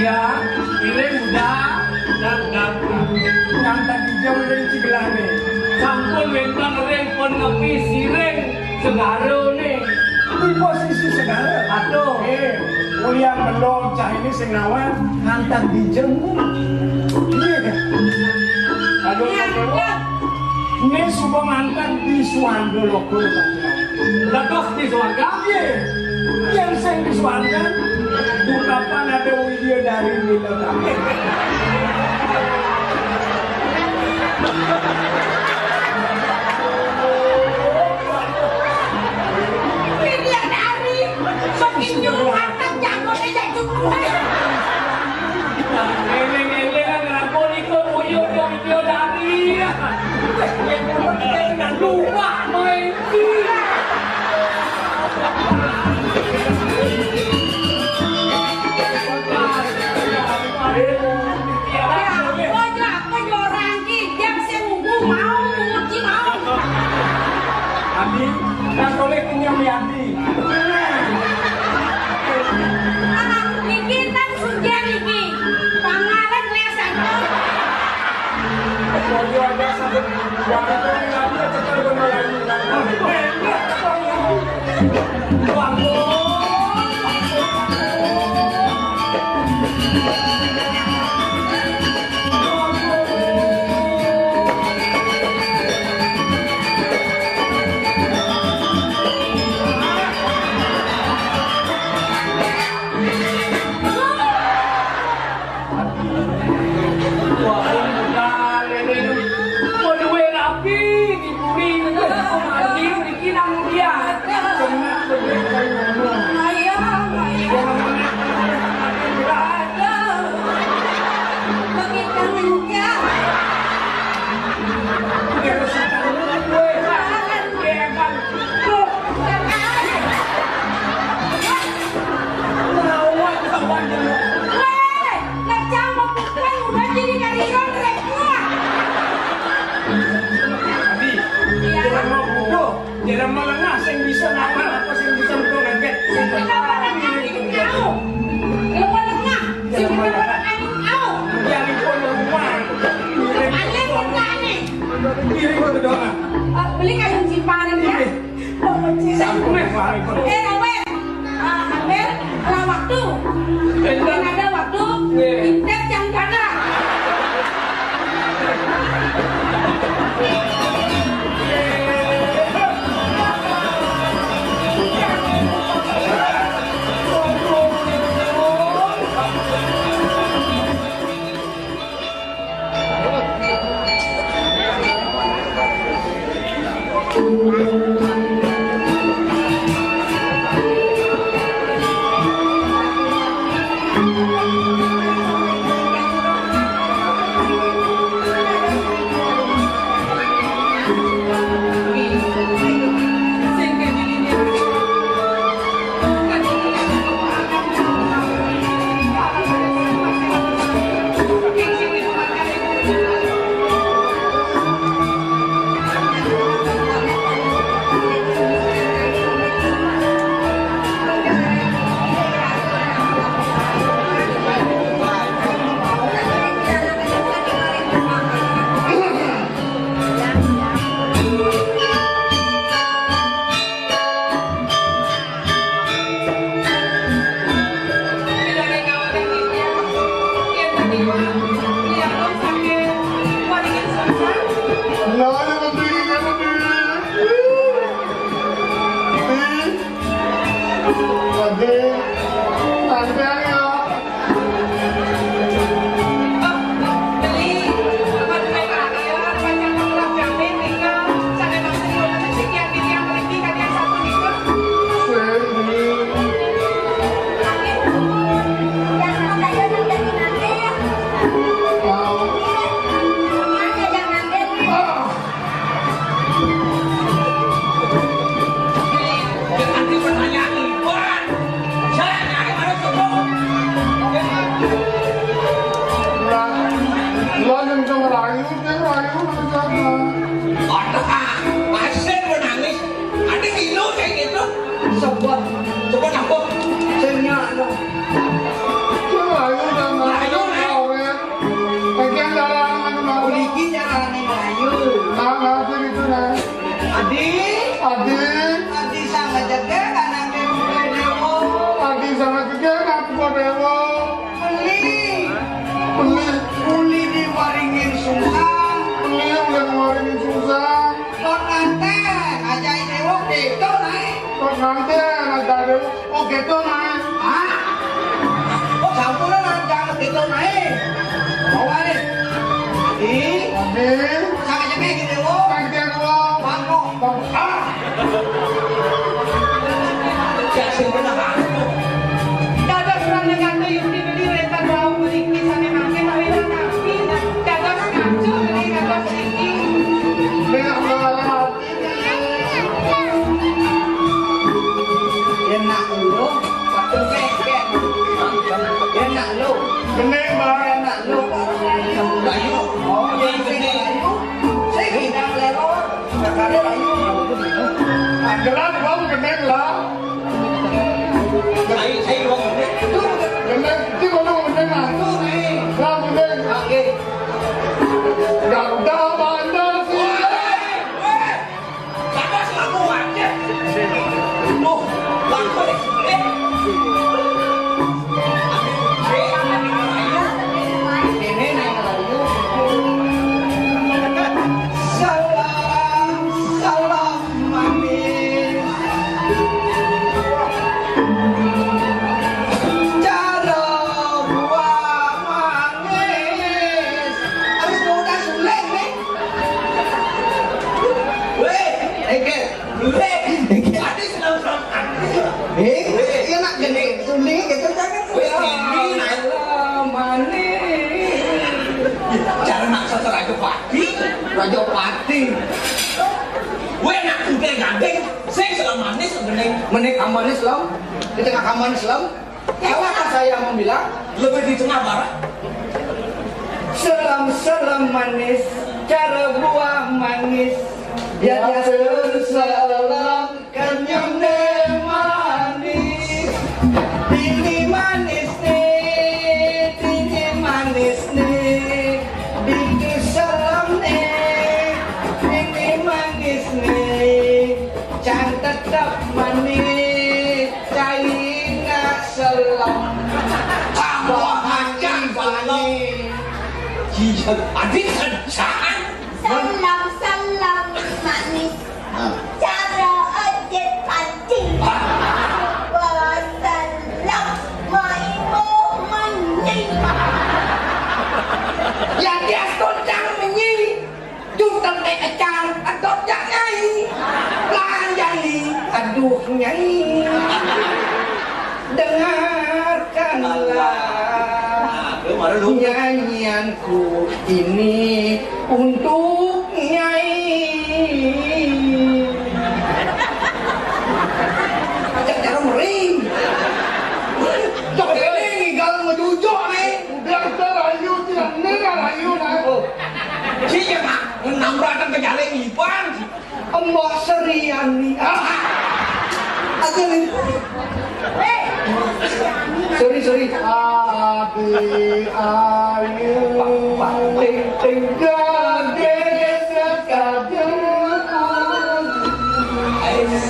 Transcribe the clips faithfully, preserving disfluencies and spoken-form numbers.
Ya, iring udah dan dan ngantek dijeng ring Cigelane. Sampun wénten ring pun nepi siring segarane. Di posisi segara. Aduh. Eh, ulian belum cah ini sing nawar ngantek dijeng. Iya. Aduh, aduh. Ini suba ngantek di Suwanda Loka, Pak. Lekas di swarga? Iya. Yang sing di swarga, bukapan ada Widya dari Lila Tari. Widya dari, makin nyuruh angkat jago aja cukup. Eling-eling ngrangkul iku uyuh yo Widya dari. Wis, yen ngono kita tinggal lupa main. Adi, nang oleh kenyang di ati. Niki nang sugihan niki. Pangalan lesan. Bojo aja sampai wanita yang ada cepat bermelayu. Ayo, ayo. Aduh. Begitu mencak. Weh, ngecang mau pukul udah jadi kariron, Rek. Abi, iya. Jangan mau bodoh. Jalan melengah sing bisa nawar apa sing bisa metu lengket. Sing bisa melengah iki mau. Lengah, sing bisa melengah iki mau. Yang pun rumah. Aneh kotane. Kiri kok doang. Eh, beli kayu simpanan ya. Iya. Oh, kecil. Sampai. Eh, Robert. Ah, Robert, lah waktu. Kan ada waktu. Iya. Intep jam berapa? Lah, lo yang dong rayu, dia rayu, aduh, ah, pasir menangis. Ada kilo kayak gitu. Sebab, coba tambah. Senya, no. Dia rayu, dan Adi. Adi sangat jegég anak Déwa. Adi sangat jegég anak Déwa. Beli. Beli. Uli diwaringin sungsang. Beli uli diwaringin sungsang. Kok nganten, ajai Déwa gitu, Nay. Kok nganten, ajai Déwa. Oh, gitu, Nay. Hah? Oh, sampun lah, jangan gitu, Nay. Bawa nih. Adi. Adi. Sangat jegég gitu, Déwa. Sangat jegég, Déwa. Bangkok. Bangkok. Ah. Ya, sing bener, Pak. Dados Ranggaganto Yukti Beli wénten wau puniki sané mangkin mawinan napi dados ngaco beli dados niki. Yén nak lho, waduh, kékék. Yén nak lho. Gending, Pak. Yén nak lho. Ayo. Oh, yén sing ayu. Sing hidang lewat. Sekali ayu. Anggelan wong gending lah. Saya, saya wong gending. Gending, iki kono gending lah. Lah gending. Oke. Garuda Pancasila. Weh, weh. Siapa sih aku aja? Tuh, laku deh. Eh. Salam, salam manis. Cara buah manis. Harus muda sulit nih. Weh, eh, Ger. Weh, tadi senang-senang. Eh, iya nak gini, sulit gitu jangan. Weh, ini nak manis. Cara nak satu Raja Pati. Raja Pati. Weh, nak kuda gandeng. Sing selama manis gandeng. Menik amanis lom. Di tengah amanis lom. Salahkah saya membilang? Lebih di tengah barat. Selam-selam manis, cara buah manis. Ya, ya, selam kenyemne manis. Ini manis nih, ini manis nih. Itu selam nih, ini manis nih. Can tetep manis. Caina selem. Tambah manis, manis. Iya, adik kerjaan. Salam, salam, manis. Ah. Cara ojek pancing. Ah. Salam, maimuh, mancing. Ya, dia sedang menyi. Juteng nek ecang, edot jak nyai. Lanjani, aduh nyai. Dengarkanlah nyanyianku ini untuk nyai. Ajak cara mering. Cok ini ngigal ngejujok nih. Udah, udah, ayo, tidak, ini kan ayo, nah. Sing ya, Mak, ngenambrakan ke jalan Ipan. Mbok Seriani. Ah. Aja nih. Sorry, sorry. Adi ayu. Pak, Pak, ting, ting. Gage sekadang. Ais.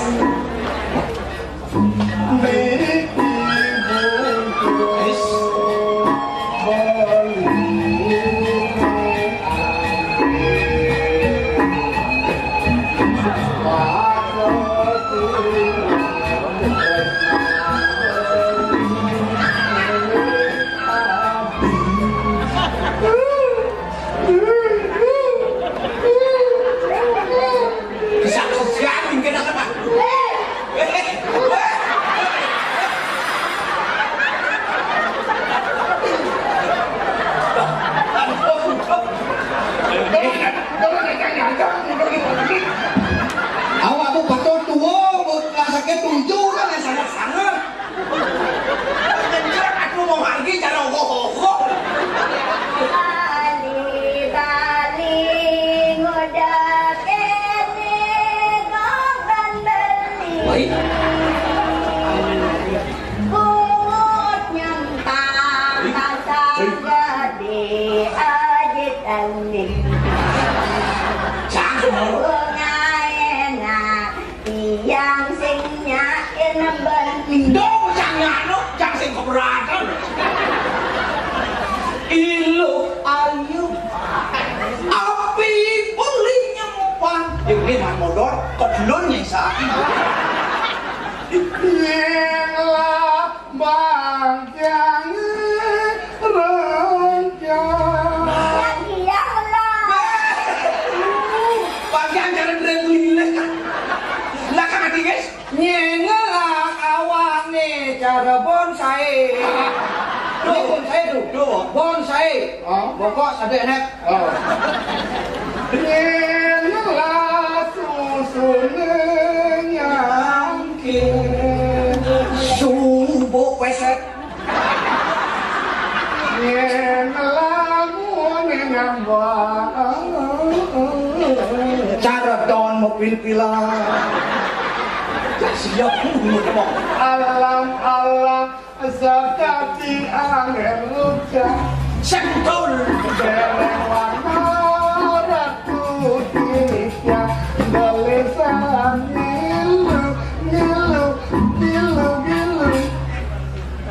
Kesaksian mungkin apa, Pak? Awak tuh betul tua, buat rasanya tujuh kan yang sangat-sangat. Kenceng aku mau manggi cara ogoh-ogoh. Bali-bali nguda kéné goban beli. Oi. Bungut nyentang asa gedé ajit ening. Cang. Bunga enak. Oh, bokok sadék enek. Oh. Yén lah susuné nyangkir. Subuk pesek. Yén lamun ngambang. Careton mopil-pilan. Siap, ngomong. Alam-alam sakati angger luka. Sentul. Déwék warna ratu titya. Gelisah ngilu, ngilu, ngilu, ngilu.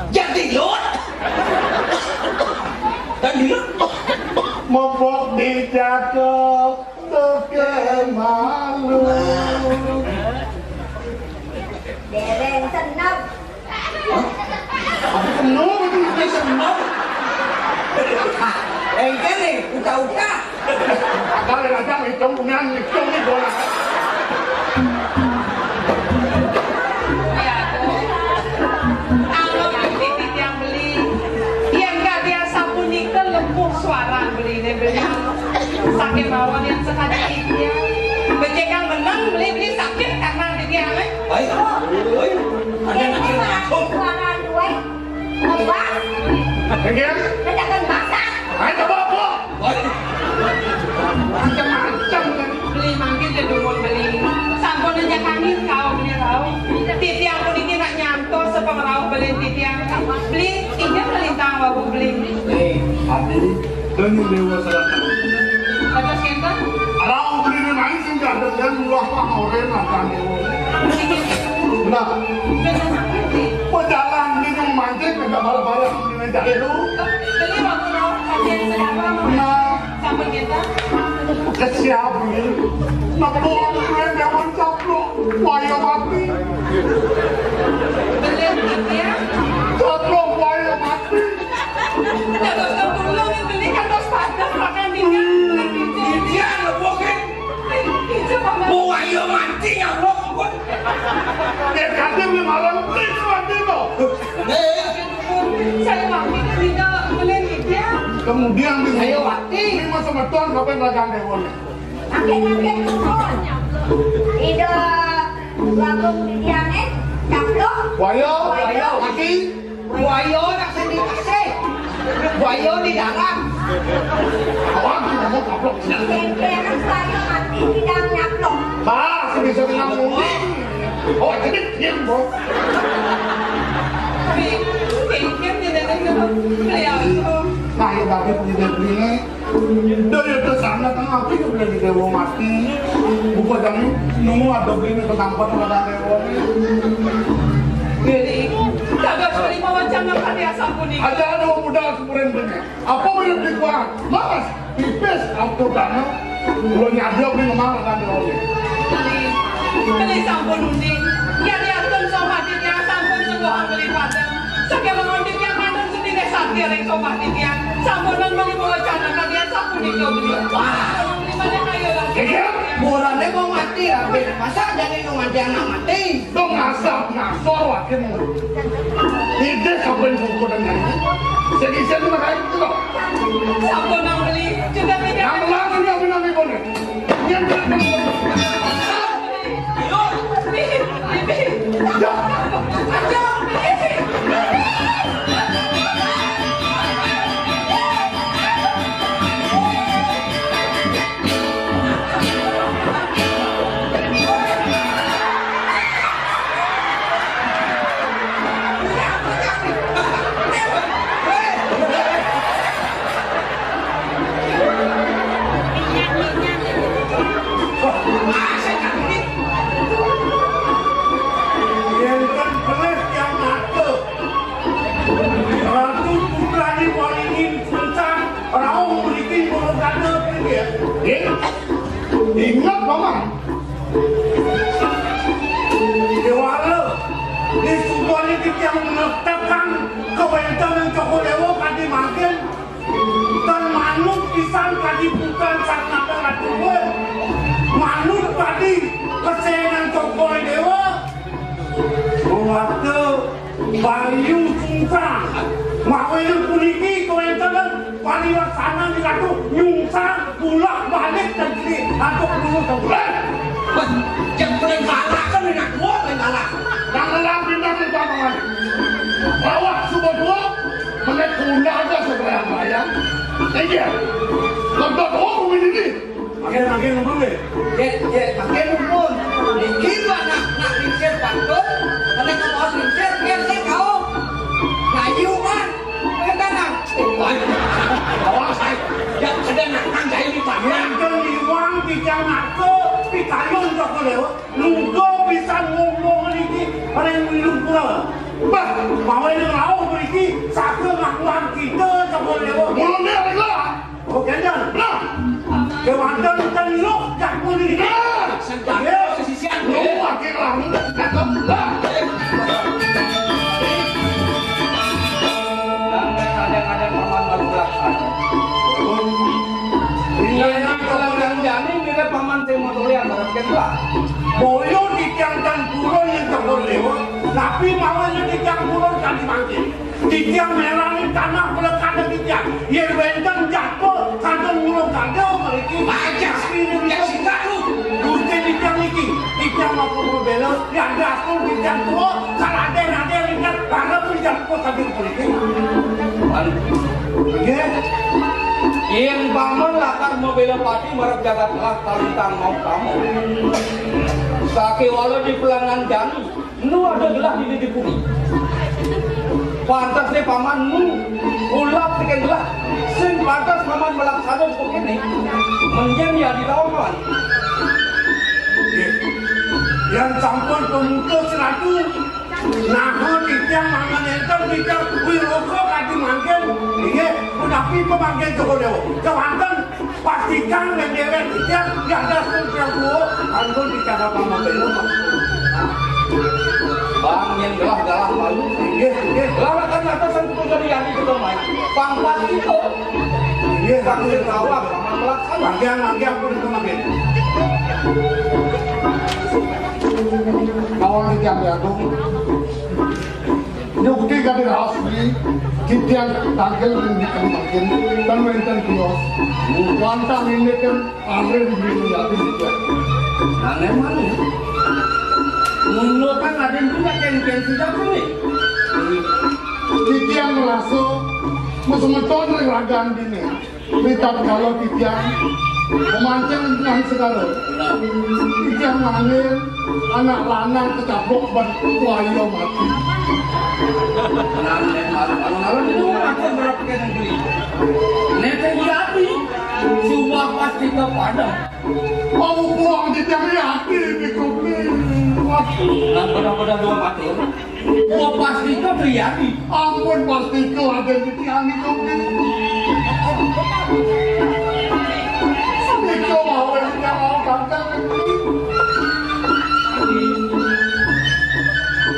Jadi lut. Dan dia mopok di jago, tukang malu. Dereng senep. Aku penuh itu, itu senep. Engké nih, uka-uka. Akal yang ada ngitung, kemudian ngitung nih bola. Ya, kalau nanti titiang beli, yang gak dia sapunika lempuh suara beli deh beli. Sakit mawon yang sekali ini. Becek yang menang beli beli sakit karena titiang eh. Baik, baik. Ada yang lagi masuk. Suara dua. Ngebas. Again? Ngejagain basah. Ayo coba apa? Macam-macam kan. Beli mangkin ya dumun beli. Sampun aja kangin kau beli tahu. Titiang puniki nak nyantos sepengerauh beli titiang. Beli ingat melintang wabuh beli. Eh, hati. Dan yang dewa selatan. Terus kita? Kalau beli main sih nggak ada yang luah pak oren lah kan. Nah, pejalan ini mancing nggak bareng-bareng. Beli waktu rawuh kalian sedang lama. Nah. Sampun kita. Kesiap nih. Nepuk kue zaman caplok. Waya mati. Beli gitu ya. Caplok waya mati. Terus tertulung beli kan terus panas makan di. Iya, nepukin. Itu panas. Mau waya mati nyaplok pun. Ya, kasih beli malam, please, mati loh. Saya waktu itu tidak beli gitu ya. Kemudian di saya waktu ini mah semeton sampai belakang dewon. Makin makin turun. Ida lagung di tiangnya, caplok. Wayo, wayo, mati. Wayo nak sendiri kasih. Wayo di dalam. Awak ngomong caplok. Sengkeran saya mati tidak nyaplok. Bah, sebisa bilang mungkin. Oh, jadi diam, Bos. Sengkeran tidak ada beliau. Nah, ya, tapi punya belinya. Daya kesana kan aku juga udah di dewa mati. Buka jangan nunggu ada beli ke tempat ada dewa. Jadi, kagak terima wacana kali asal kuning. Ada ada udah sepuren bener. Apa bener di gua? Mas, pipis aku dana. Lo nyadar beli kemana kan dewa. Beli, beli sampun uning. Ya diatur sama yang sampun sungguh beli padang. Saking mengundip yang kadang sedih sakit yang sama yang sampun beli bawa cana kalian sampun itu beli. Wah, beli pada kayu lagi. Iya, murahnya mau mati ya. Masa jadi lu mati anak mati? Dong asap ngasor wakin. Ide sampai buku dengan ini. Sedih saya tuh makanya itu loh. Sampun nang beli juga tidak. Nang langsung yang bilang ibu nih. Yang bilang Enten belis yang ngaku Ratu Putrani Waringin Sungsang rauh mriki mula ganda, nggih. Nggih. Ingat, Paman. Dewala, di subané titiang nektekan kawéntenan Cokor Déwa kadi mangkin, tan manut pisan kadi putra sang Naga Ratu Luwih. Manut kadi kasénan Cokor Déwa. Waduh, Bayu Sungsang. Mawinan puniki kawéntenan Pariwasana di ratu nyungsang bulak balik dan sini aduk dulu dong. Wah, jangan paling galak kan, enak gua paling galak. Nang nang pindah ke bawah. Bawah sudah dua menit, tunda aja seberang layang. Iya. Lebat, oh, ini nih. Makin, makin lembur deh. Ye, ye, makin lembur. Dikit lah nak, nak lingsir pantun, kena ke bawah lingsir, biar saya kau. Ngayuan, kena nak. Awas, ay. Ya, ada nak, nang saya di tangan. Yang keliwang, tidak ngaku, pitayun kok lewat. Lungguh pisan ngomong niki, paling lungguh. Bah, mau ini rauh niki, satu ngakuan kita, kok lewat. Mulutnya adalah. Oke, jan. Nah. Kewanten ten lok jak muni. Nah. Senjata sisian. Lu pakai lah. Cakep. Lah. Nang kadang-kadang paman malu laksana. Iya, nang kalau nang jani mirip paman teh motor yang berat kan lah. Boyo di tiang tan purun yang kebun lewat, tapi mawanya di tiang purun tadi mangkin. Titiang melani tanah pelekatnya titiang. Yen wenten jatuh, kantun ngulung kado, meriki. Aja, ya, singkat lu. Gusti titiang niki, titiang mau kumpul bela, yang dasar titiang tua, kalau ada, ada yang ingat, karena pun jatuh tadi meriki. Anu. Nggih. Yen paman lakar mabela pati marep jagat kelak, kalintang mau kamu. Sakéwala di pelangan jani. Nu ada gelah di didi bumi. Pantes né paman nu ulap tekén gelah. Sing pantes paman melaksana seperti ini. Mending ya ditawa kawan. Yang sampun pemutus ratu. Nah, titiang mangan enten titiang wiroga kadi mangkin. Inggih, menawi pemangkin Joko Dewa. Kewanten Pastikan ngendewek titiang, ya ada sing prabu, ampun bicara pamabelo, Pak. Bang, yang gelah-gelah malu. Nggih, nggih. Lalakan atasan kudu jadi yang itu, Bang. Pang pasti to. Nggih, Bang, sing rawang, Bang, melaksana. Manggiang, manggiang, pun itu manggiang. Kawan di Tiang Agung. Nyukti kadi raos beli, titiang tangkil ring dikan mangkin, tan wénten kios. Wantah ini kan amrih di beli yati juga. Aneh mana? Mula kan ada juga kengkeng sida kuwi. Titiang merasa mesemeton ring ragan dini. Ritatkala titiang memancing nang segara. Titiang manggil anak lanang kecaplok ban waya mati. Nang nek malu-malu ngalor niku aja berapa kena negeri. Nek teh yati, semua pasti kepada. Mau pulang titiang yati niku. Waduh. Nang pada-pada dua matur. Wah, pastika Triadi. Ampun, pastika Raden Triadi, Gusti. Pastika mawon yang mau gagal.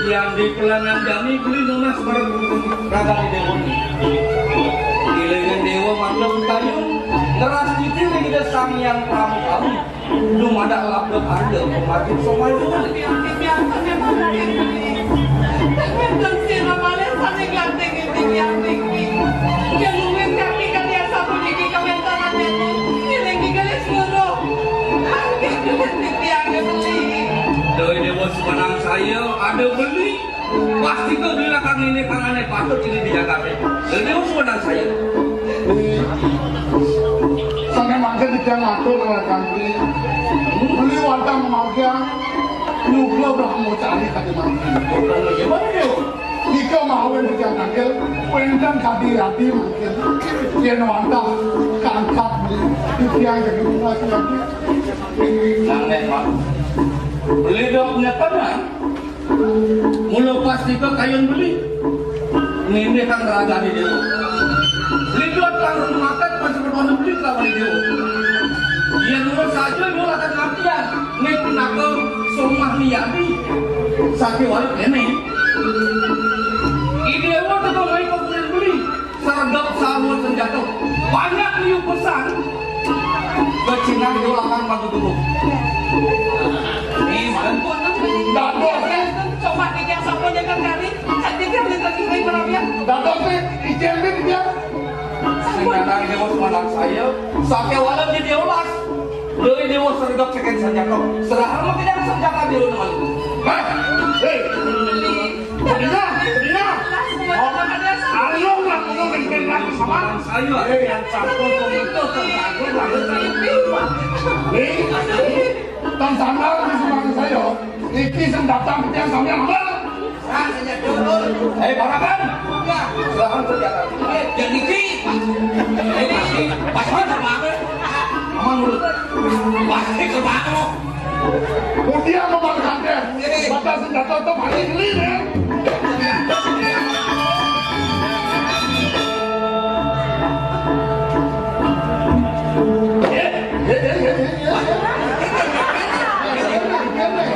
Yang di pelangan jami beli nunas bareng raga di dewa. Ilingan dewa maklum kayu, ngeras titi ring Ida Sang Hyang Prabu Kami. Dumadak labda karya pemati somai duwun. Doi dewa semenang saya ada beli. Pasti kau bilang kang ini kang aneh patut ini di Jakarta. Jadi harus menang saya. Sampai mangke tidak ngatur oleh kantri. Beli wantah memarga nyuga Brahma cari kadi mangke. Bukan bagaimana dia? Jika mau yang tidak ngatur, wénten kadi ati mangke. Yen wantah kangkat beli, titiang jadi bunga lagi. Sampai Pak. Beli dok punya tanah. Mula pastika kayun beli. Nindih kang ragane dewa. Lidot kang rumakat masih berkono beli kelawan dewa. Yen mula saja yo akan ngampian. Nek pinaka somah liyane. Sake walu kene. Idewa teko mai kuburan beli. Sardap sarwa senjata. Banyak liu pesan. Kecingak itu akan maju dulu. Dados. Coba dikit sampai jangan kali. Saya pikir dia tadi naik merabian. Dados sih, izin dia. Nyanang Déwa sumanangsaya, sakéwala di Déwa las. Leuwih Déwa sregep tekén sanjata. Serahan makajan sanjata Déwa nang. Hah? Héi. Pedina, pedina. Ayo lah, kamu bikin lagi sama. Ayo. Héi, yang campur pemutih terganggu lagi. Nih, tang sandal di sumanangsaya. Iki sing datang titiang sami amel. Ah, sing nyedur, Dul. Héi, parakan. Ya. Serahan senjata. Héi, jan iki. Héi, pasti. Pasti sama aku. Aman, Dul. Pasti sama aku. Mudian mamakan deh. Héi. Batas senjata tuh mati geli deh. Héi, héi, héi, héi, héi.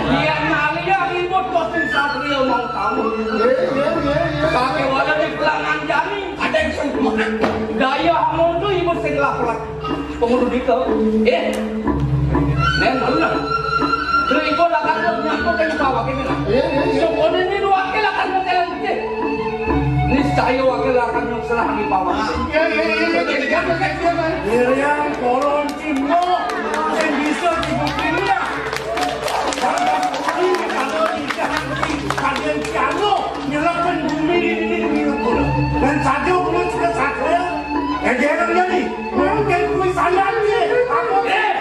Yén nalika ribut kostum satria mau taun. Sakéwala di pelangan jani. Ada yang semua. Daya amun tu ibu sing laklak. Pengulu dito. Eh. Nén bener. Lha iku lakar nyangkut ing pawak ini lah. Iya, iya, iya. Sukun ini dua kali lakar ngetelan gede. Niscaya wakil lakar nyukserah di pawak. Iya, iya, iya, iya, iya, iya, iya, iya. Irian kolon cimbo sing bisa dibuktikan. Karena bumi kalau tidak, kalian ciano nyelapin bumi ini, ini, ini, ini. Dan saja ulun sudah sakit, ya, jangan jadi. Mungkin kuwi saya nih, aku. Eh, eh.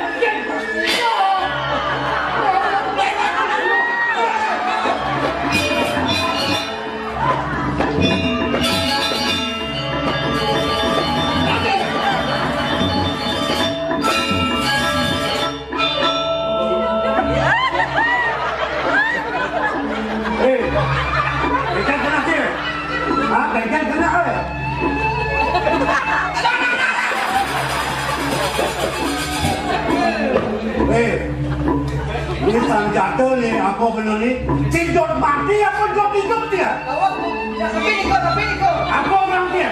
Eh, ikan kena sih. Ah, ikan kena, eh. Eh, ini sanjata nih, apa bener nih? Cindot mati apa cindot hidup dia? Apa? Ya, tapi ikut, tapi ikut. Apa orang dia?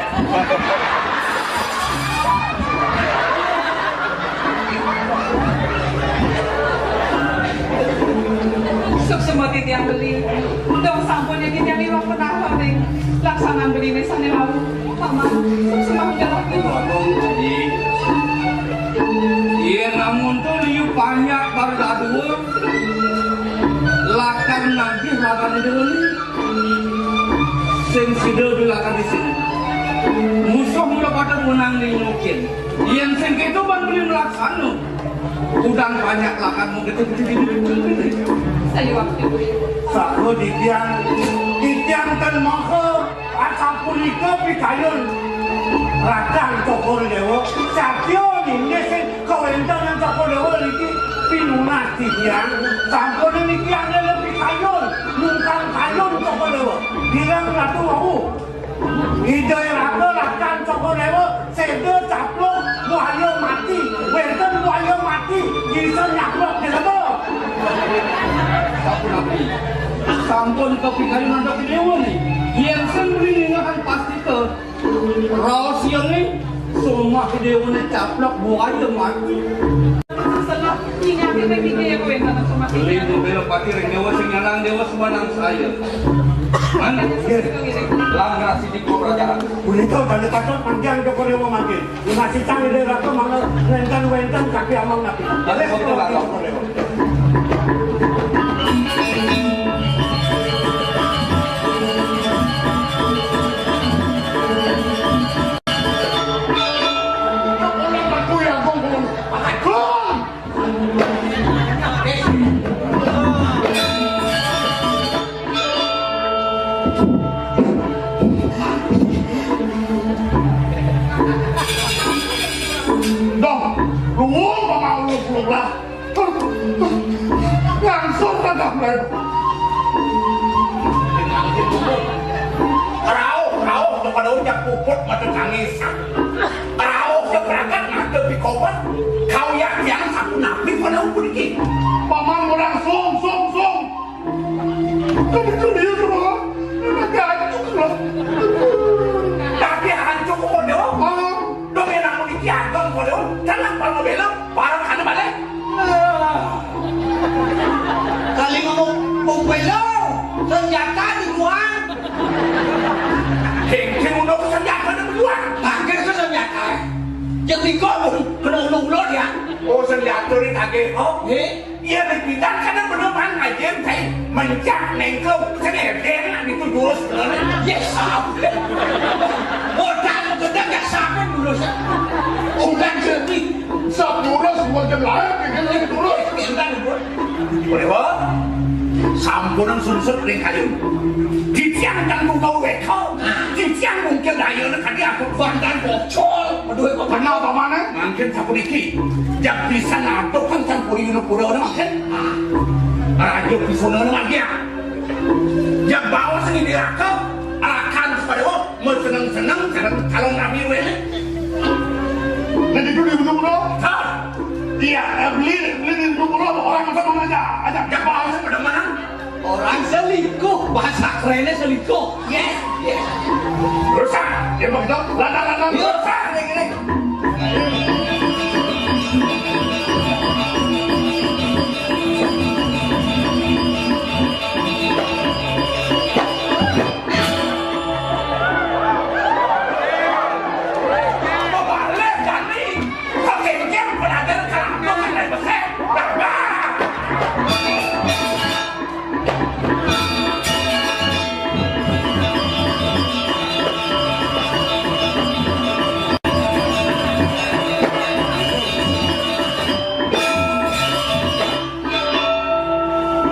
Suksma titiang beli. Dong sampun ya titiang iwak penah ring laksanan beliné sané wau. Paman, suksma menjalaki. Waduh, Ji. Yén amun to liu panjak bar dadua, lakar nagih lakar dewe. Sing sida di lakar di sini. Musuh mula pada menang di nukin. Yén sing kéto ban beli melaksana. Udan banyak lakanmu gitu-gitu. Saya waktu itu. Saku titiang, titiang ten mangka asapunika pikayun Radan Cokor Dewa. Satya nggih sing kawéntenan Cokor Dewa niki pinunas titiang. Sampun niki anggen pikayun, nungkang kayun Cokor Dewa. Bilang Ratu wau. Ida Raka lakar Cokor Dewa, séda caplok buaya mati. Wénten buaya mati, bisa nyaplok di lebo. Sapunapi? Sampun kapikayun antuk Déwa nih. Yén sing beli ningahan pasti ke raos yén nih, somah Déwa nih caplok buaya mati. Setelah ingat ini, ini ya, kowe, tanah somah. Beli mobil pati ring Déwa sing nyanang Déwa sumanangsaya. Man, lan ngrasi di pelajaran. Punika dane patut panjang Cokor Dewa mangkin. Masih cang ide ratu mangga wénten-wénten kaki amang nabi. Ada foto lah, Cokor Dewa. Aku yang kongkong. Agung. Dong, luwung pamawon kula. Langsung kagak mulai. Rauh, rauh, kepada ujak puput mata tangis. Rauh, keberangkat ngadep di kobat. Kau yang, yang sapu napi pada ukur iki. Paman orang sung, sung, sung. Kami kuliah rumah, lagi hancur lah. Tapi hancur kok, Dewa? Ah. Dong, yang namun iki ageng kok, Dewa. Jangan pernah bela, parang kana balik. Kali ngomong, mau bela, senjata di luar. Heng, heng, udah ke senjata di luar. Pakai ke senjata. Nika pun kena ulun-ulun ya. Oh, senjata ni tagih, oh. Nggih. Iya, di bidang kadang bener man ngajem, saya mencak nengkau, saya edeng, nah, itu jurus, bener. Yes. Ah. Modal gedang ya, sampai jurus. Udah jadi. Sab jurus, buat jam lain, bikin lagi jurus. Pintar, Bu. Boleh, Bu? Sampunan sungsut ring kayu. Titiang dan bungkau wekau. Titiang mungkin daya nak kadi aku. Bandan bocor. Aduh, kok kenal, Paman, eh? Mangkin sapuniki. Jak pisan adoh kan campuri Yunupura, mangkin. Raja Pisuna, mangkin. Jak bawa seni diraka. Alakan kepada, oh, mau seneng-seneng, seneng calon nabi, weh. Nanti dulu, Yunupura. Hah? Iya, eh, beli, beli Yunupura, orang sama aja. Aja. Jak bawa seni pada mana? Orang selingkuh, bahasa kerennya selingkuh. Yes, yes. Rusak, ya begitu. Lada, lada, rusak.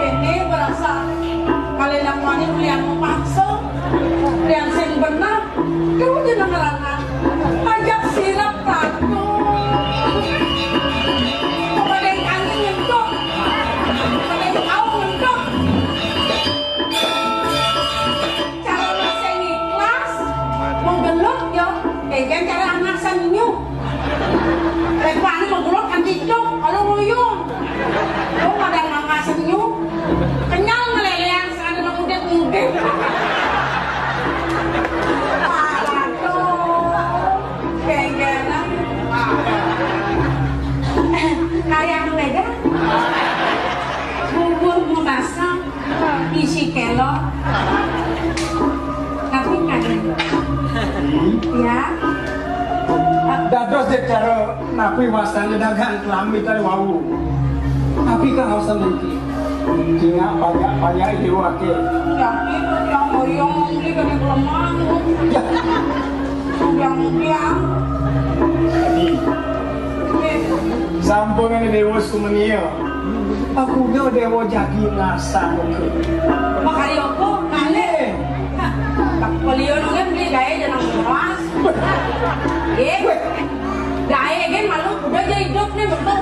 Kéné berasa kalih lakoné ulian mapaksa, ulian sing bener, terus jenengan ajak sirep ratu. Kepada yang angin nyentuh, kepada yang kau nyentuh. Cara sing ikhlas, menggelut yo, kéngkén cara anak sing nyuh. Répani menggelut kan cicuk, kalau nguyung. Lu pada mangga senyum, kenyal melelean sekali nang udip-udip. Waduh, kéngkénan. Kayak ngeledek. Bubur mau basah. Isi kelok. Tapi kan. Ya. Dados cara napi wastané dagang kelambi tadi wau. Tapi kaosan niki. Cingak banyak-banyak iwake. Tapi yang hoyong beli kena kelemang. Ya. Yang dia. Jadi, sampun ini Dewa Sumenia. Aku nyo Dewa jadi nasa muka. Makari aku, nane. Hah, tak pelio nungan beli gaya jangan keras. Eh, gaya kan malu udah jadi hidup nih betul.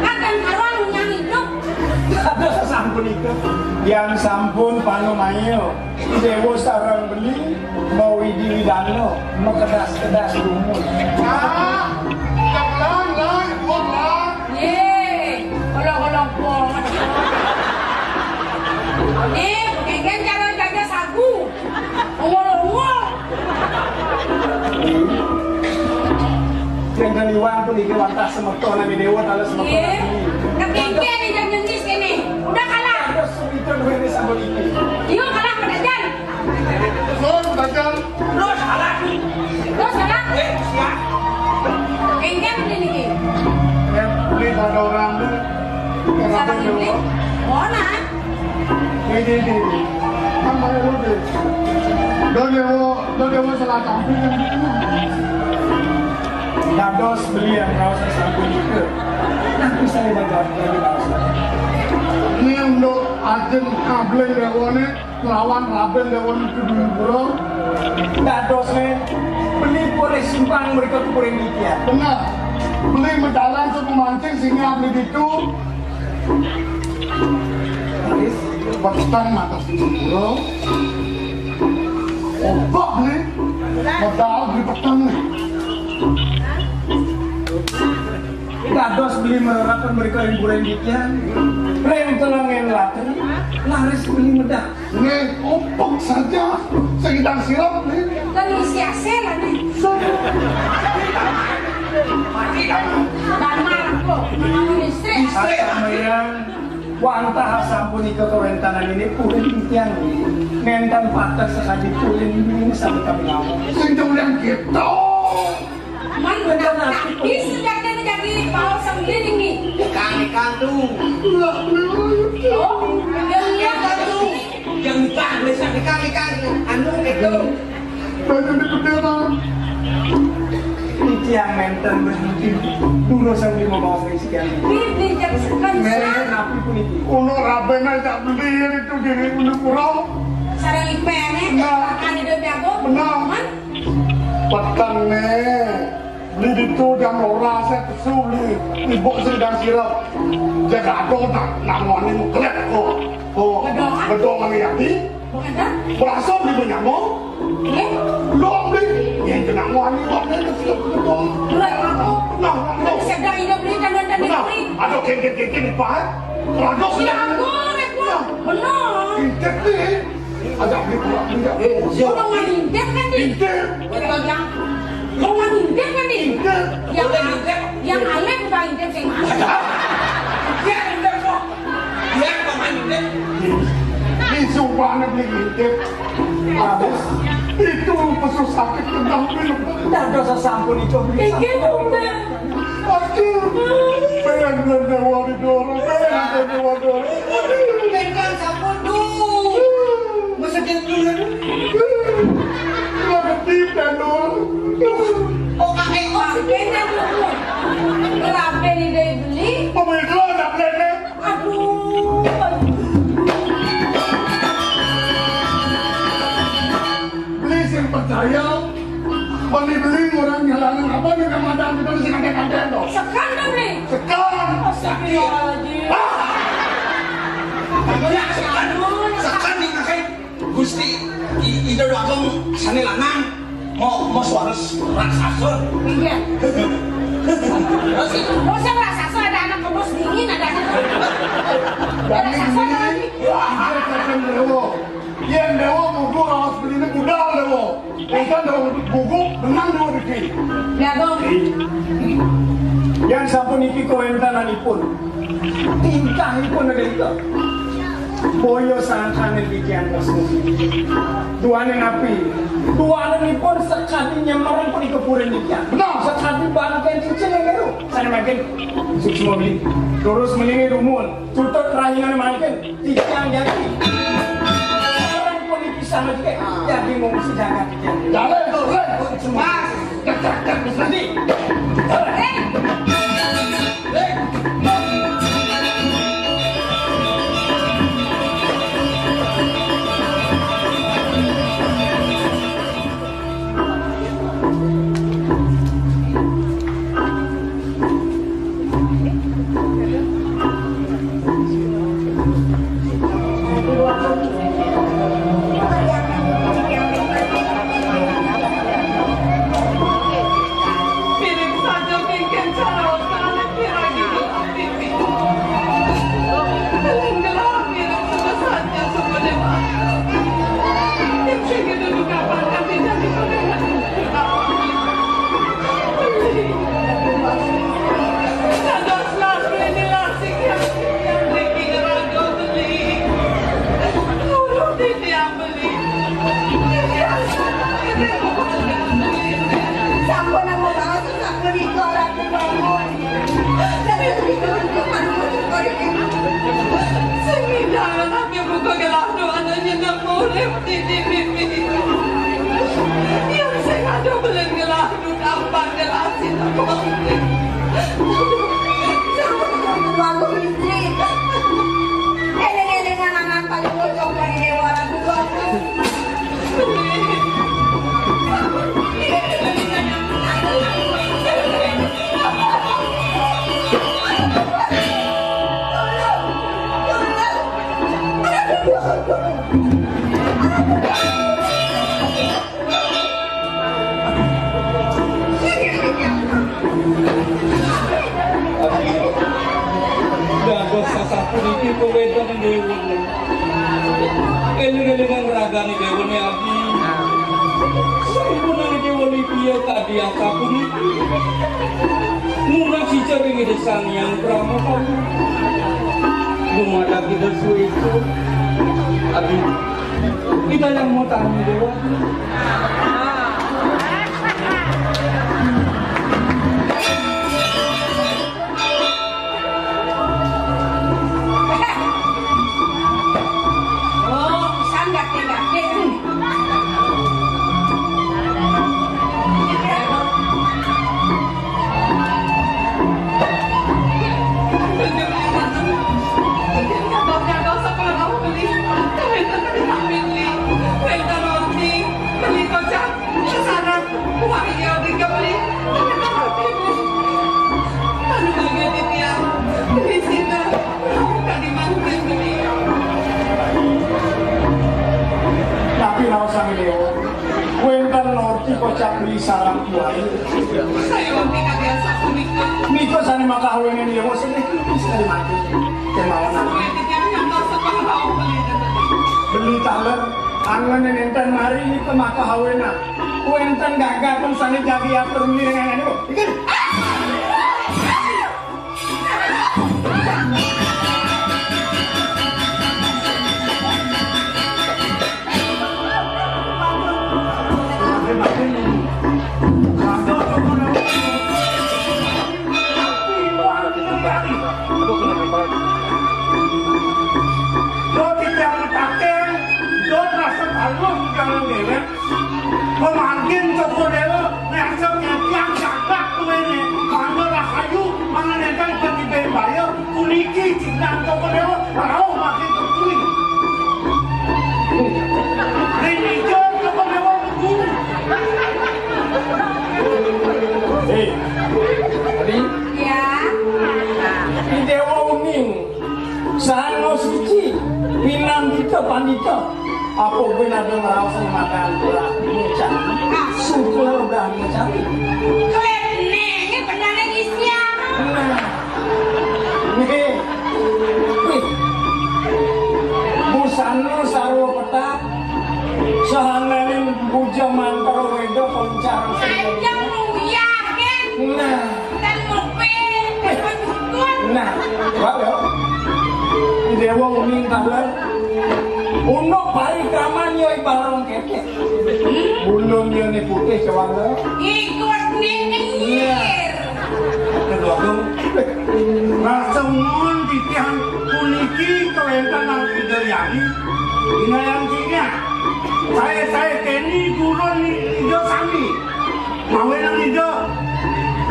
Kan dan karuan yang hidup. Ada sampun itu. Yang sampun panu mayo. Dewa sareng beli, mau widi widana, makedas-kedas dumun. Ah, kebelang lah, ibu lah. Ye, kalau-kalau banget. Nih, pengen cara jaga sagu. Ongol-ongol. Yang kaliwang pun iki wantah semeton nami dewa, tala semeton. Ye, nami. Kepingin nih, jangan nangis ini. Udah kalah. Terus itu duit ini sama iki. Yuk, kalah, Pak Dajan. Terus, Pak Dajan. Terus, kalah. Terus, kalah. Eh, siap. Enggan beli niki. Eh, beli pada orang tuh. Salah beli. Mana? Ini, ini, ini. Kan banyak lu deh. Udah dia mau, udah dia mau salah tampil kan gitu. Dados beli yang raos sampun juga. Tapi saya baca lagi raos. Ini untuk ajeng kabling dewane. Lawan Raden Dewa Nugro. Dadosne beli boleh simpang mereka kuburan dia. Benar. Beli mendalan suku mancing singa beli ditu. Wis peteng mata Nugro. Obah beli. Modal beli peteng nih. Dados beli mererakan mereka yang buren dikian. Rem telengen latri, laris beli medah. Nggih, ompong saja. Sing idang sirep, nggih. Kan isi hasil, nih. Mati kamu. Damar, kok. Istri. Istri, Mayang. Wantah sapunika kawéntenan inggih purin titiang. Nénten pateh sakadi purin sami kami ngawon. Sing doyan gitu. Man bener tapi sejatiné jadi baos sendiri nih. Kang, kang tuh. Oh, iya, iya. Kang tuh. Yang nikah, biasa nikah, nikah. Anu gitu. Banyak di bendera. Niki yang nénten berhenti. Durus sampai mau bawa sekian. Ini jam sekian. Méré napi puniki? Uno rabena jak beli itu diri uno pura. Sareng ipéné, nah. Makan hidup jago. Benar. Man. Peteng né. Beli ditu jam rolas, saya kesu beli. Ibu sedang sirep. Jaga ado nak, nak wani mengkelek kok. Kok gedongan ya, Bi? Berasa beli menyambung? Belum beli. Yang kena wani waktu itu sudah betul. Nah, nah. Sedang hidup beli dan dan beli. Ada kengkeng-kengkeng di pahat. Rados ya. Benar. Intek nih. Ada beli pula beli. Eh, iya. Orang mah intek kan nih. Intek. Orang mah intek kan nih. Intek. Yang yang alé udah intek sih, Mas. Iya, intek kok. Iya, pemain deh. Ih, sumpah anak nih ngintip. Habis itu pesu sakit kentang minum. Dah dosa sampun itu beli. Iki sampun. Aduh, pengen belum dewa didorong, pengen belum dewa dorong. Pengen sampun dulu. Masa dia dulu. Gua ketip dan dorong. Oh, kakek, oh, sepeda dulu. Kenapa nih dari beli? Pemilu anak nenek. Aduh. Beli sing percaya, beli-beli orang nyalahin apa nih, Ramadan kita sing ada-ada tuh. Sekan dong nih. Sekan. Astagfirullahaladzim. Ah! Sekan. Sekan nih, kakek. Gusti, i-, Ida Agung sané lanang. Mau, mau suara raksasa. Iya. Terus, mau sing raksasa, ada anak kebos dingin, ada anak. Dan raksasa ini, lagi. Wah, ada kacang dewa. Yén dewa gugu raos beliné budal dewa. Engkén dewa gugu, menang dewa dikit. Ya, Bang. Yén sampun iki kawéntenanipun. Tingkahipun ngrika. Boyo sangkané titiang tresna. Duaning api. Duanipun sakadi nyemerang punika purin titiang. Benar. Sakadi bangkén cicing yang baru. Sané mangkin suksma beli. Terus menini rumun. Tutut rahingan mangkin. Titiang jati. Orang pun dipisah lagi. Jadi mau mesti jaga titiang. Jalan, jalan. Semua. Mirip saja kéngkén cara kalih piragi gelap pipi. Gelap mirip suka saja suku dewata. Yang sing itu duka pangkat tidak diperlihatkan. Dados lagu inilah sing yang, yang niki ngeraga beli. Guru titiang beli. Sampun aku bahas sapunika Ratu Bangun. Tapi begitu untuk manusia ini. Sing indah anaknya buka gelah doa nanya nemu urip di, di mimpi. Yang sing ada belum gelah Gampang jelasin aku. Aku istri. Eling-eling anak paling bocor dari Dewa Ratu Bagus. Dados sasapuniki kawéntenan déwa. Éling-élingang ragané déwané abdi. Sampunang déwa Libya kadi asapuniki. Murah sijaring Ida Sang Hyang Pramakawa. Dumadak kita suiku. Abi, kita yang mau tanya doang. Oh, sanggak tidak. Tapi raos sang Déwa, wénten orti kocap beli sareng kuai. Saya wonten kabiasa punika. Nika sané makahawénan Déwa sedih tipis kali mati. Kemauan aku. Beli taler, anggon nénten mari nika makahawénan. Wénten gagapan sané jagi atur mirengan. Pikir. Pamargin Cokor Déwa, ngerasa ngetiang jagat kuwéné. Mangga rahayu, mangan énten ketibe baya, puniki cinta Cokor Déwa, rauh makin terpuri. Ring ijo Cokor Déwa mlebu. Hei, Adi. Ya. Adi Déwa uning. Saha siki pinandita pandita. Apa buin ada ngraos makan Brahma Candi? Sukla Brahma Candi. Kletnenge benane isian. Nah. Nih. Wih. Busana sarwa petak. Sahananing puja mantra weda pancar. Ayo, uyah, Gen. Nah. Nah, waduh. Déwa uning taler. Unduk parikraman yo ibarang kekek. Bulun yo ni putih cewala. Ikut nih kenyir. Kedua tuh. Rasengun titian puniki kawéntenan Ida Hyang. Inayang cingnya. Saya-saya keni gurun Ida sami. Mawinan Ida,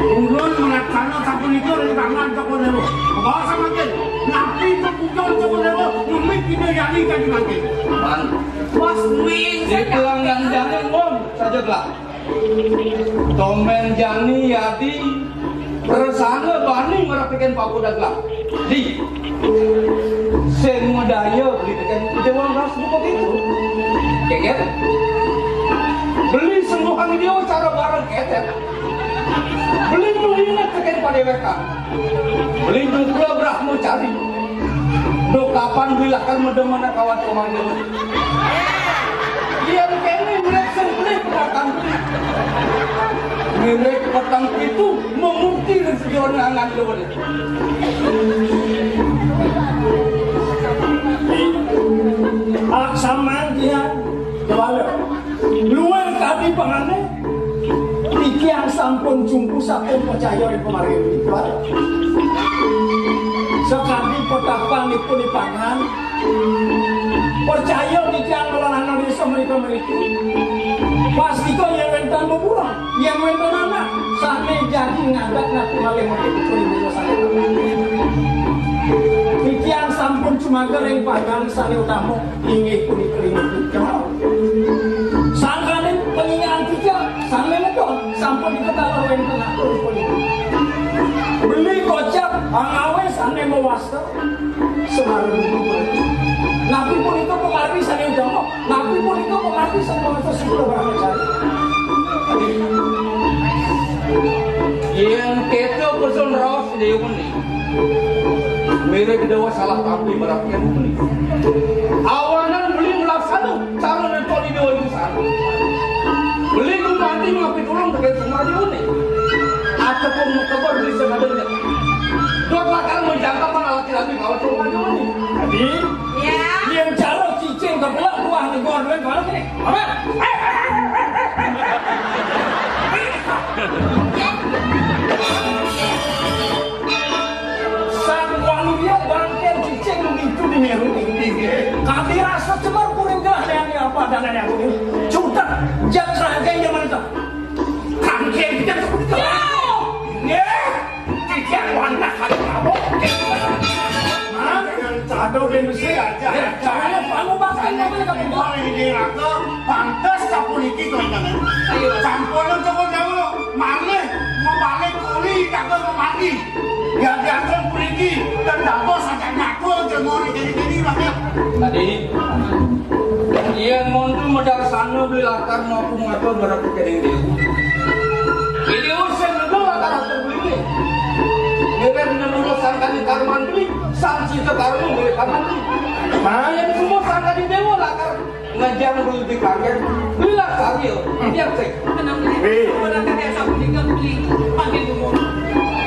ulun melaksana sapunika ring tangan Cokor Déwa. Bawa samakin, napi papujon Cokor Déwa, ngemit Ida Yani kadi mangkin. Pan. Bos, wing, di pelanggan jani, Mon, saja gelak. Tomen jani yadi, persana bani merapikan paku dagelan. Di, sing madaya beli tekan Ida Wang Ras buka pintu. Kengker. Beli sembuhan dia cara bareng ketek. Beli tulingat tekan padéwékan. Beli juga Brahmacari. Duh kapan beli lakar medem anak kawat kemana. Yén kéné mirip semprit batang. Mirip peteng pitu, mengukti ring sejoné angan luwih. Laksamana dia, Dewala. Luwih kadi pangané, titiang sampun jumpu, sampun percaya ring pamargin. Sakadi petapan ipun ipangan, percaya titiang ngelola désa mrika-mriki. Pastika yén wénten beburon, yén wénten anak, sané jagi ngadat napi malih mati putri désa sané. Titiang sampun jumager ing pagan sané utama, inggih punika ring Bukal. Sangkaning panyingan titiang sané medon, sampun diketahui wénten atur punika. Beli kocap pangawé sané mawasta. Semar Runggu. Napi punika pamargi sané utama? Napi punika pamargi sané utama? Sukra Brahmacari. Yén kéto pesan raos déwa ni. Mirip déwa salah tampi merapian ni. Awanan beli melaksana cara nentoni déwa itu sana. Beli gumanti ngapi tulung tekén Semar déwa ni. Ataupun mekebor beli sengaja. Dot lakar menjangkau mana laki-laki kawan Semar déwa ni. Gua duluan, gua duluan, sini. Apa? Sang waluya bangkén cicing ngitu di meru tinggi. Kadi rasa cemar kuring gelah dayang apa danane aku ini. Cutet, jak kerangkeng zaman itu. Kerangkeng kita. Nggih. Titiang wanak kali mabuk. Hah? Aduh, ben besi aja. Eh, caranya kamu bahkan kamu nggak mau. Ini raga, pantes sapuniki to, Inang. Ayo. Sampun cukup jauh. Malih, mau balik kuli, kagak mau mati. Ya, diatur puniki, dan dados aja nyakur, jemur, gini-gini, Bang. Tadi, Yén monto madaksana beli lakar mampu ngatur barang kekening dewa. Ini usah juga lakar atur beli. Ngirim menurut sangkani karman beli, sang cita karma beli karman beli. Nah, yang semua sangkani dewa lakar ngejang beli di kaget. Beli lakar ya, dia cek. Tenang, Beli. Wih. Sampun angkat ya, sampun tinggal, Beli. Panggil dulu.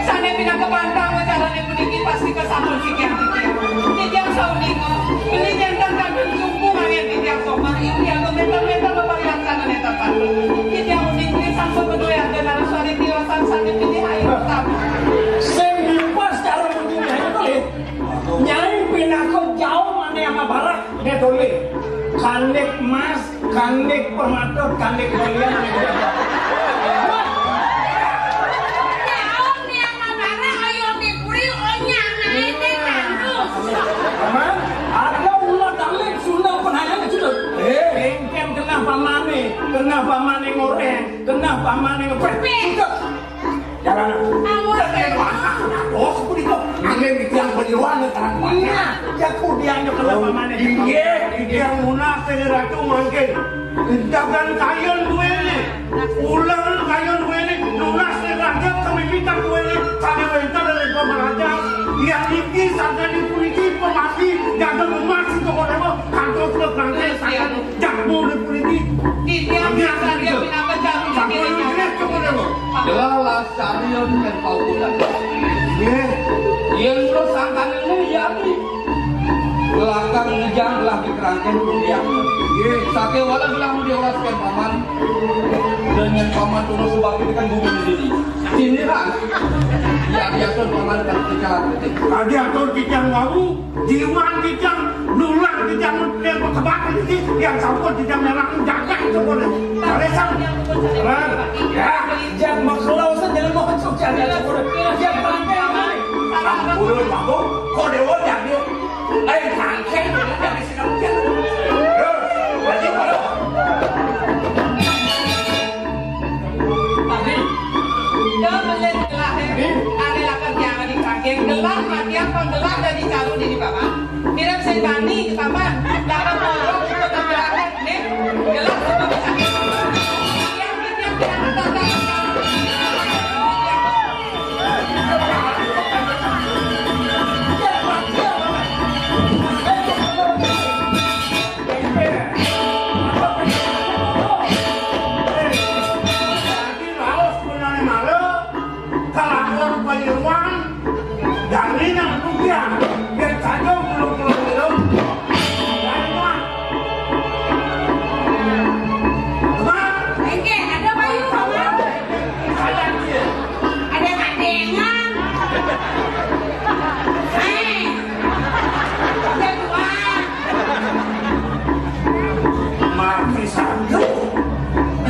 Sané pinaka pantang, carane puniki pasti kesampun sikian-sikian. Titiang sauninga, Beli jantan kadung jumpu manggen titiang somah, ibu yang komentar-mentar baparilaksana neta pantun. Titiang uning Beli sampun menuhi harga naraswari tiwasan sané pilih ayu utama. Sing diupas karo muni Nyai Tolé. Nyai pinaka jauh mané ama barak, dia Tolé. Kandik mas, kandik permata, kandik berlian, kandik berlian. Naon nih ama barang, ayo dipuri, onyang, naik teh kandus. Aman? Ada ulah dalek Sunda penayang sudah. Eh, engken kena pamane, kena pamane ngoreng, kena pamane ngepeh. Sudah. Jangan. Awas. Jangan. Oh, sepuluh itu. Angin yang berjuang dengan tangan. Iya. Ya, kudiang yang kena pamane. Iya, yang munah dari ratu mangkin. Dagang kayon duwene, ulang kayon duwene, lunas ning raja, kemimitan duwene, sane wenten ring pamraja. Yang niki sangkane puniki pemati, dagang emas ing Toko Dewa, kantos keprangke sangkan jangkung ring puniki. Titiang sadia pinaka jalu. Sampun nggih, Toko Dewa. Jelas sarian kan paukuran. Nggih. Yen terus sangkane ini ya, Tri. Lakar ngejang lah di kerangkeng kudiang. Nggih. Sake wala gelah diolas ke paman. Dan yang paman turun sebab ini kan bumi di sini. Sini kan. Ya, biasa paman kan bicara penting. Tadi atur kita mau, jiwan kita, nulang kita, yang berkebak ini, yang sampun kita merah jagat itu boleh. Kalesan. Ran, ya, yang makelau saja mau masuk jagat itu boleh. Yang pakai apa? Ampun, Pak, kok dewa jadi? Lain kangkeng, jadi sinau. Terus, lagi, Pak. Tadi, dah beli gelah, eh. Ada lakar jangan dikangkeng. Gelah, mati apa gelah dari calon ini, Bapak? Mirip sing bani, Paman. Dapat tolong untuk masyarakat, nih. Jelas, Bapak. Yang, yang, yang, yang, Raos punane malu, kelakuan panyeruan, jaminan rupiah, yen saja belum belum belum. Teman, Oke, ada bayu, Paman. Ada dia. Ada kadengan. Eh, ada dua. Mati sandu.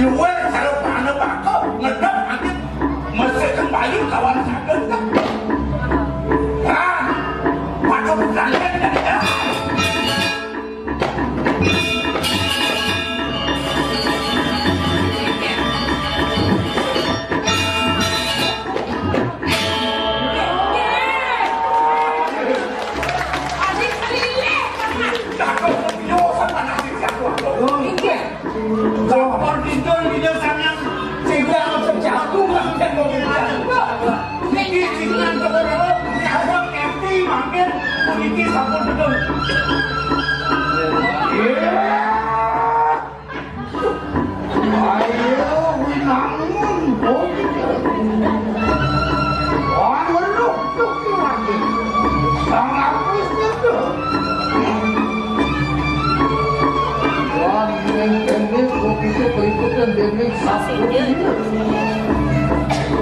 Luar kalau mana bakal ngedap angin. Mesti kembali kawan sadar. Ah,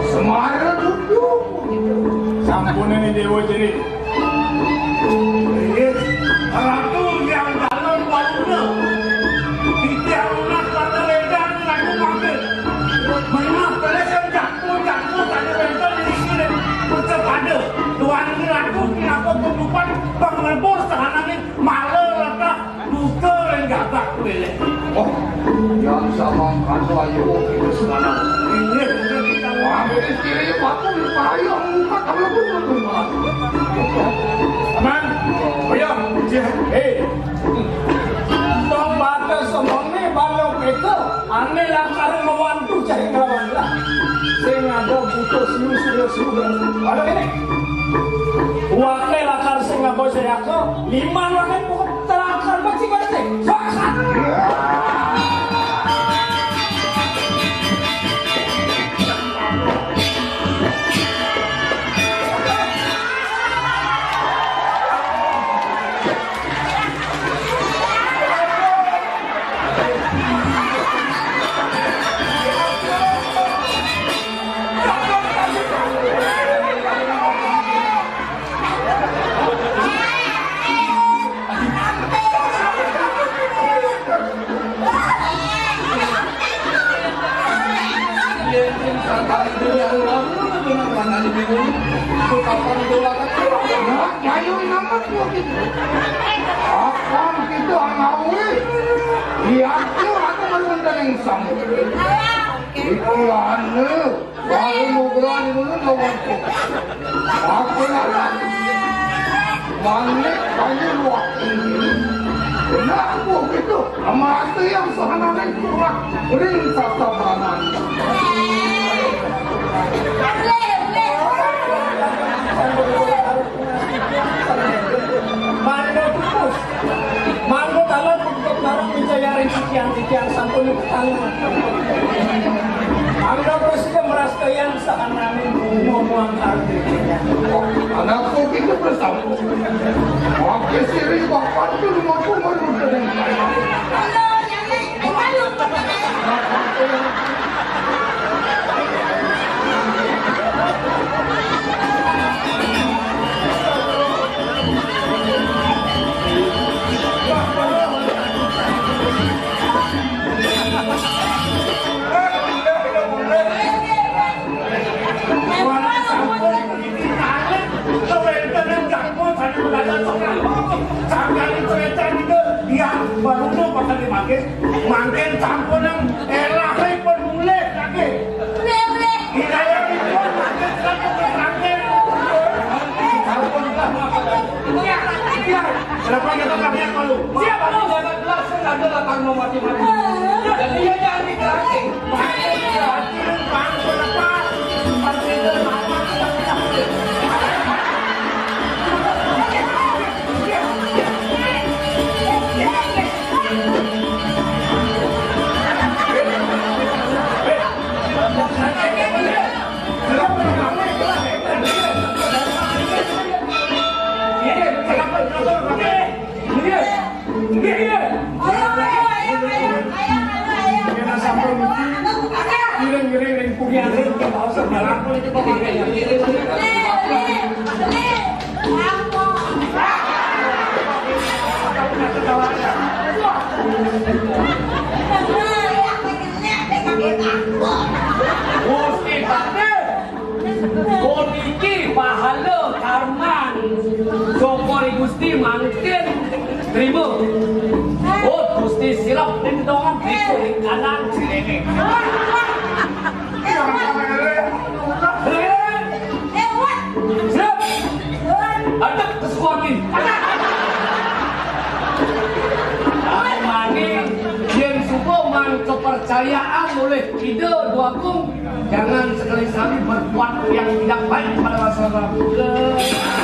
Semara duduk. Sampun ini Dewa Jering. Inggih, Ratu yang dalam waruna. Titiang lunas pada ledan laku mampir. Menah kelesen jangkung-jangkung tadi wénten niki ring Percepada. Tuan Ratu pinaka ketupat panglebur sahananing mala letah duka ring gagah kuwilih. Oh, yang sama kata ayo kita sekarang. Inggih, inggih, kita. Wah, ini kiri waktu di payung muka kalau betul tuh, Mas. Aman. Oh, iya. Iya. Hei. Tong batas semene balok itu, ane lakar mawantu cari kawan lah. Sing ada butuh siu, siu, siu. Ada ini. Wake lakar sing ngaba sayaka, liman wake pokok lakar pasti pada sing. Sok, sok. Yen sing sakali dhewe anu lamun bener manani bingung. Kok kapan dolanan? Nah, ayo namet kok gitu. Kapan kita anawi? Iya, aku aku malu nentang yang sama. Iku anu. Baru mau berani dulu lawanku. Aku lawan. Manik banyu luwak. Nah, aku gitu. Mati yang sahananing kurang ring sasabrangan. Mari putus. Mangko taler puput bareng Wijaya ring titiang-titiang sampun nyukup tangan. Angga prasida mrastayang sakananing ngomong karep titiang. Anakku kita bersama. Oke, siri bapak itu rumahku menurut dengan Mangkin sampunang elahipun mulih lagi. Mulih, mulih. Hidayahipun mangkin sampun mangkin. Sampun lah. Iya, iya. Kenapa kita pakai malu? Siapa lu? Saya jelas ada datang mau mati-mati. Jadi ya jangan dikasih. Nggih, nggih. Ayo, ayo, ayo, ayo, ayo, ayo, ayo. Kena sampun niki. Ngiring-ngiring ring pundi anu, kita mau sebenarang pun itu pokoknya. Nggih, nggih, nggih. Ampun. Gusti Patih. Puniki pahala karman. Syukur Gusti mangkin trima. Oh, Gusti silep ning dongan, biko ning kanan, silene. Silep. Adep ke Sukoti. Mani, yen suka man kepercayaan oleh Ida Dwagung, jangan sekali-sekali berbuat yang tidak baik kepada masyarakat.